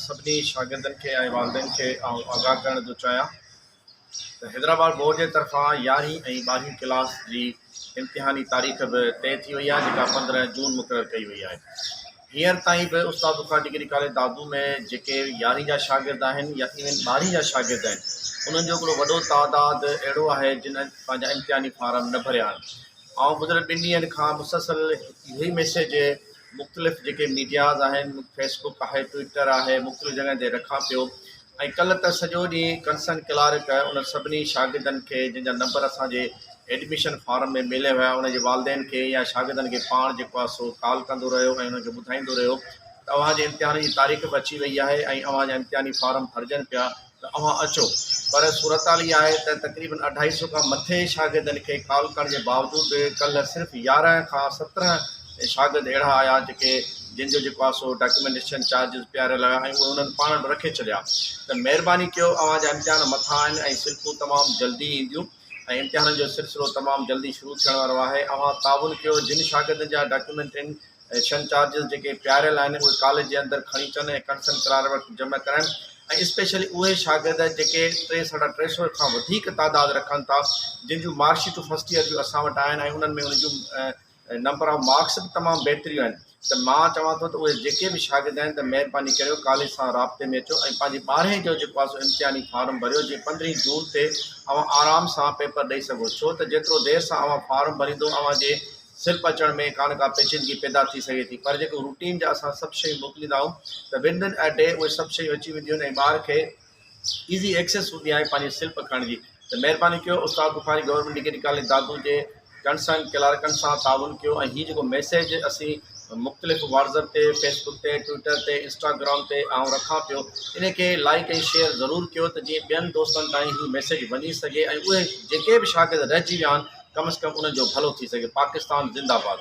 سڀني شاگردن کي ۽ والدين کي آئون آگاهه ڪرڻ ٿو چاهيان ته حيدرآباد بورڊ جي طرفان يارهين ۽ ٻارهين ڪلاس جي امتحاني تاريخ به طئي ٿي وئي آهي جيڪا 15 جون مقرر ڪئي وئي آهي. هينئر تائين به استاد بخاري ڊگري ڪاليج دادو ۾ جيڪي يارهين جا شاگرد آهن يا ايون ٻارهين جا شاگرد آهن انهن جو هڪڙو وڏو تعداد اهڙو آهي جن پنهنجا امتحاني فارم نه ڀريا آهن. آئون گذريل ٻن ڏينهن کان مسلسل اهو ئي ميسيج مختلف جيڪي ميڊياز آهن فيس بڪ آهي ٽوئٽر آهي مختلف جڳهن تي رکان پيو ۽ ڪلهه ته سڄو ڏينهن ڪنسرن ڪلارڪ انهن سڀني شاگردن کي جن جا نمبر اسان جي ايڊميشن فارم ۾ ملي هيا ان جي والدين کي يا شاگردن کي پاڻ جيڪو آهي سو ڪال ڪندو رهيو ۽ انهن کي ٻڌائيندو رهيو ته اوهان جي امتحان جي تاريخ به اچي وئي آهي ۽ اوهان جا امتحاني فارم ڀرجن پيا ته اوهان اچو پر صورتحال اها آهي ته تقريبن اڍائي سو کان مٿي شاگردن کي ڪال ڪرڻ جي باوجود به ڪلهه صرف 11 کان 17 شاگرد اهڙا آيا جيڪي جن جو جيڪو آهي سو ڊاڪيومينٽيشن چارجز پياريل هيا ۽ اهي انهن پاڻ وٽ رکي ڇڏيا ته مهرباني ڪيو اوهان جا امتحان مٿان آهن ۽ سلپون تمام جلدي اينديون ۽ امتحانن جو سلسلو تمام جلدي شروع ٿيڻ وارو آهي اوهان تعاون ڪيو جن شاگردن جا ڊاڪيومينٽ شن چارجز جيڪي پياريل آهن اهي ڪاليج جي اندر کڻي اچن ۽ ڪنسرن ڪلارڪ وٽ جمع ڪرائن ۽ اسپيشلي اهي شاگرد جيڪي ٽي ساڍا ٽي سو کان وڌيڪ تعداد رکن ٿا جن جون مارڪ شيٽون فرسٽ ايئر جون اسان وٽ آهن ۽ انهن ۾ انهن جون نمبر آف مارڪس به تمام بهتريون آهن ته مان چوان ٿو ته اهي جيڪي به شاگرد آهن ته مهرباني ڪريو ڪاليج سان رابطي ۾ اچو ۽ پنهنجي ٻارهين جو جيڪو آهي سو امتحاني فارم ڀريو جيئن 15 جون تي اوهان آرام سان پيپر ڏئي سگهو ڇو ته جيترو دير سان اوهان فارم ڀريندو اوهان جي سلپ اچڻ ۾ ڪا نه ڪا پيچيدگي پيدا ٿي سگهي ٿي پر جيڪو روٽين جا اسان سڀ شيون موڪليندا آهيون ته ود ان اي ڊي اهي سڀ شيون اچي وينديون آهن ۽ ٻار کي ايزي ايڪسيس هوندي آهي پنهنجي سلپ کڻڻ جي ته مهرباني ڪيو Ustad Bukhari government degree college Dadu جي ڪنسرن ڪلارڪن سان تعاون ڪيو ۽ هي جيڪو ميسيج اسين مختلف واٽس اپ تي فيس بڪ تي ٽوئٽر تي انسٽاگرام تي آئون رکان پيو ان کي لائڪ ۽ شيئر ضرور ڪيو ته جيئن ٻين دوستن تائين هي ميسيج وڃي سگهي ۽ اهي جيڪي به شاگرد رهجي ويا آهن ڪم از ڪم انهن جو ڀلو ٿي سگهي پاڪستان زنده باد.